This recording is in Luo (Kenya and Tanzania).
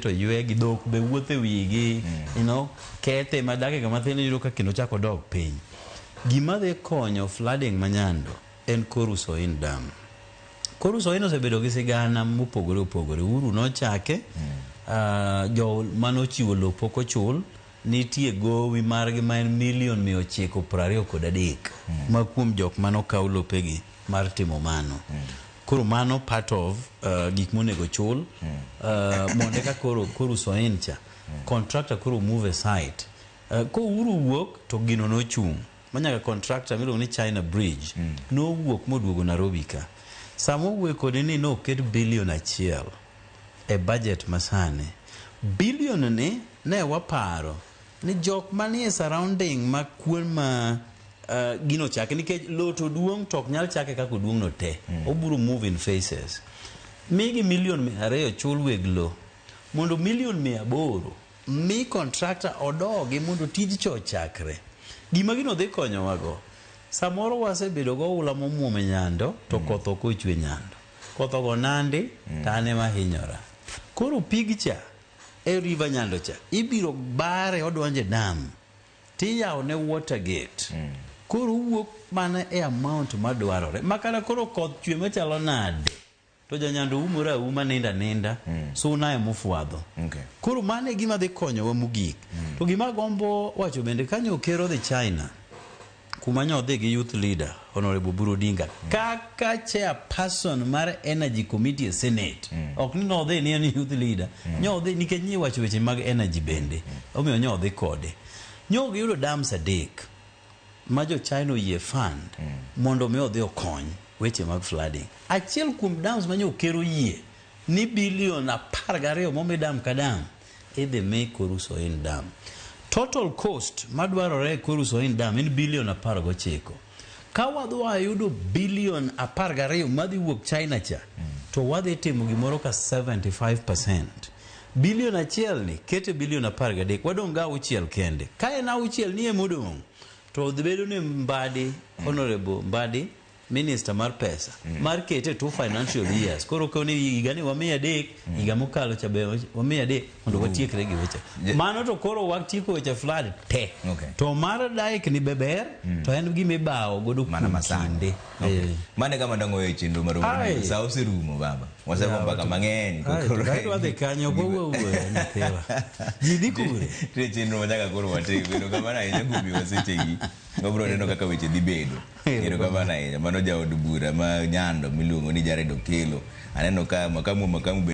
To ywegi dhok be wuotho e wigi kethe ma dakika mathin iyudo ka kendo chako dok piny. Gima dhi konyo flooding ma Nyando en Koru Soin Dam. Koru Soin osebedo gi sigana mopogore opogore. Uhuru nochake, jo manochiwo lowo pok ochul, nitie gowi margi ma en milion 923 ma kuom jok manokaw lopegi mar timo mano. Koro mano part of gik monego chul mondo eka koro Koru Soin cha contractor koro move aside. Ko Uhuru wuok to gino nochung' manyaka contractor miluongo ni China Bridge nowuok moduogo Nairobi ka. Sama owuoyo kode ni noket bilion 1 e budget masani. Bilion ni ne waparo ni jok manie surrounding ma kuon ma gino chake nikech lowo to duong' to ok nyal chake kaka oduong' no te. Obiro move in phases. Migi milion 200 chul weg lowo mondo milion 800 mi contractor odogi mondo tij cha ochakre. Gima gino dhi konyowago, samoro wasebedo goula momuom e Nyando to koth ok ochwe Nyando. Koth ogo Nandi to an ema hinyora. Koro pig cha e river Nyando cha ibiro bare odonjo e dam tiyawo ne water gate. Koro owuok mana e amount madwarore. Makata koro koth chwe machalo nade to janyando umore auma nindo aninda suna emofwadho. Koro mano e gima dhi konyowa mogik. To gima agombo wacho bende kanyo ker odhi China kuma nyo odhi gi youth leader Honorable Oburu Odinga kaka chairperson mar Energy Committee e Senate. Ok ni nodhi ni en youth leader. Nyo odhi nikech nyiwacho weche mag energy bende. Omiyo nyo odhi kode. Nyo giyudo dams 3 ma jo China oyie fund mondo mi odhi okony weche mag flooding. Achiel kuom dams ma nyo ker oyie ni bilion 12 momi dam ka dam idhi mi Koru Soin Dam. Total cost madwarore e Koru Soin Dam en bilion 19. Ka wadwa yudo bilion 12 madhi wuok China cha, to wadhi timo gimoro ka 75%. Bilion 1 ni kete bilion 13, wadong' ga 6 kende. Ka en 6 ni emodong', to dhi bedo ni Mbadi, Honorable Mbadi, minister mar pesa, mar kete 2 financial years. Koro koni higa ni wamiye 3, higa mokalo cha be wamiye 3 mondo watiekre gi weche. Mano to koro watieko weche flood te. To mar dike ni be ber, to en gima ibawo godo Mana kuom masani. kinde. Mano e kama dang' wawe chenro mar Ai. Sa oserumo baba. Wasego mbaka mang'eny. Ai, to kae wadhi kanyo, ok wawuo awuoya nyathiwa. Ji dhi kure? Nitie chenro ma nyaka koro watim. Erokamano ahinya kuom miyowa sechegi. Wabiro neno kaka weche dhi bedo. Erokamano ahinya. Mano jaod bura ma Nyando miluongo ni Jared Okello. Aneno ka makamu makamu.